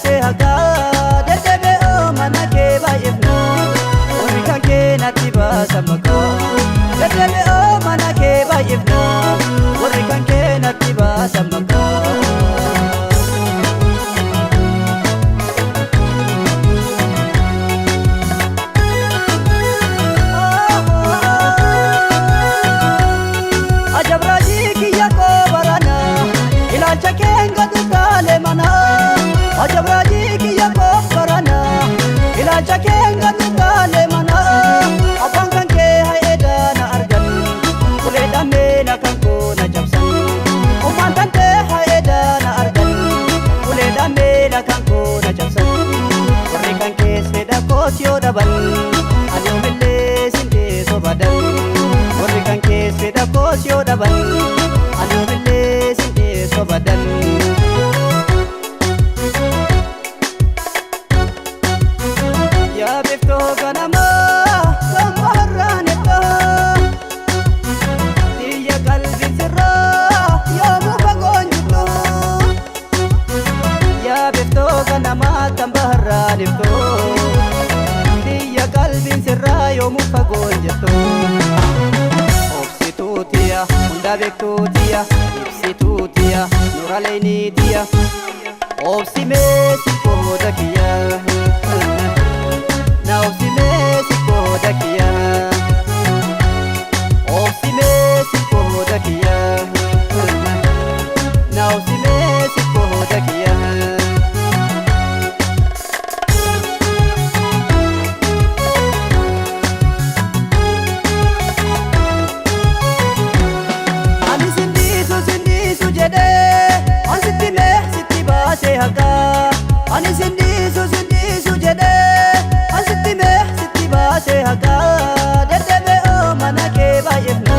baasee haqaa. Deddeebi'oo mana kee baay'ifna, warri kan kee natti baasa maqaa. Deddeebi'oo mana kee baay'ifna, warri kan kee natti baasa maqaa. Ajabraajii kiyya koo barana, ilaalcha keen gadu taalee mana. Ajabraajii kiyya koo barana, ilaalcha keen gadu taalee mana. Abbaan kan kee ha'eedaa na argan, ulee dhamee na kan koo na cabsan. Ummaan kan kee ha'eedaa na argan, ulee dhamee na kan koo na cabsan. Warri kan kees fedha koos yoo dhaban, ani yoomillee sin teessoo badan. Warri kan kees fedha koos yoo dhaban, ani yoomillee sin teessoo badan. Yaa biftoo ganamaa kan baharraan ibsaa, xiyya qalbii sirraa yoomuu fagoon jirtu. Yaa biftoo ganamaa kan baharraan ibsoo, xiyya qalbiin sirraa yoomuu fagoon jirtu. Obsituutiya hunda beektuutiya, ibsituutiya nuraleeniitiya, obsimee si qooda kiyya. Na obsimee si qooda kiyya. Obsimee si qooda kiyya. Na obsimee si qooda kiyya. Ani sindiisu sindiisu jedhee, an sitti mee sitti baasee haqaa. Ani sindiisu sindiisu jedhee, an sitti mee sitti baasee haqaa. Deddeebi'oo mana kee baay'ifna,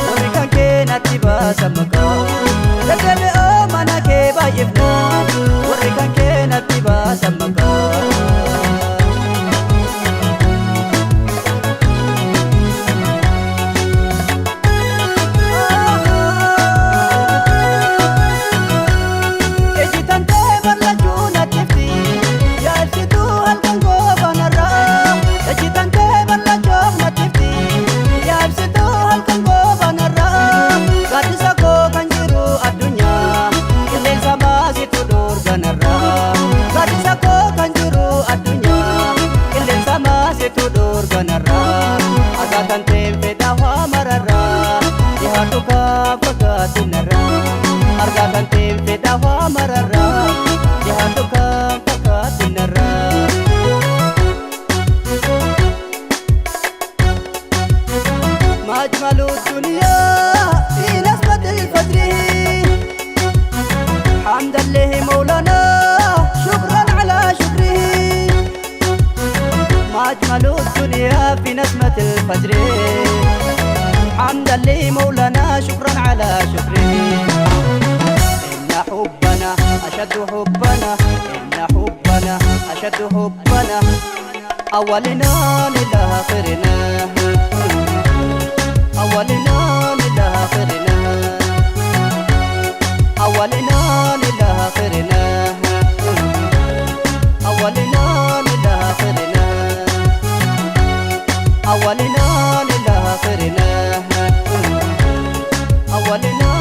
warri kan kee natti baasa maqaa. Deddeebi'oo mana kee baay'ifna, warri kan kee natti baasa maqaa. Iji tantee bal'achuu natti ifti, yaa ibsituu halkan goobanarraa. Iji tantee bal'achuu natti ifti, yaa ibsituu halkan goobanarraa. Gaaddisa koo kan jiru addunyaa, qilleensa maasitu dhoorganarraa. Gaaddisa koo kan jiru addunyaa, qilleensa maasitu dhoorganarraa. Argaa tanteen fedha waa mararraa, dhihaatu kan fakkaatu narraa. Argaa tanteen fedha waa mararraa, dhihaatu kan fakkaatu narraa. ما أجمل الدنيا في نسمة الفجر، حمدا له مولانا شكرا على شكره. ما أجمل الدنيا في نسمة الفجر، حمدا له مولانا شكرا على شكره. إن حبنا أشد حبنا، إن حبنا أشد حبنا، أولنا للآخرنا، أولنا للآخرنا، أولنا للآخرنا، أولنا للآخرنا، أولنا للآخرنا، أولنا.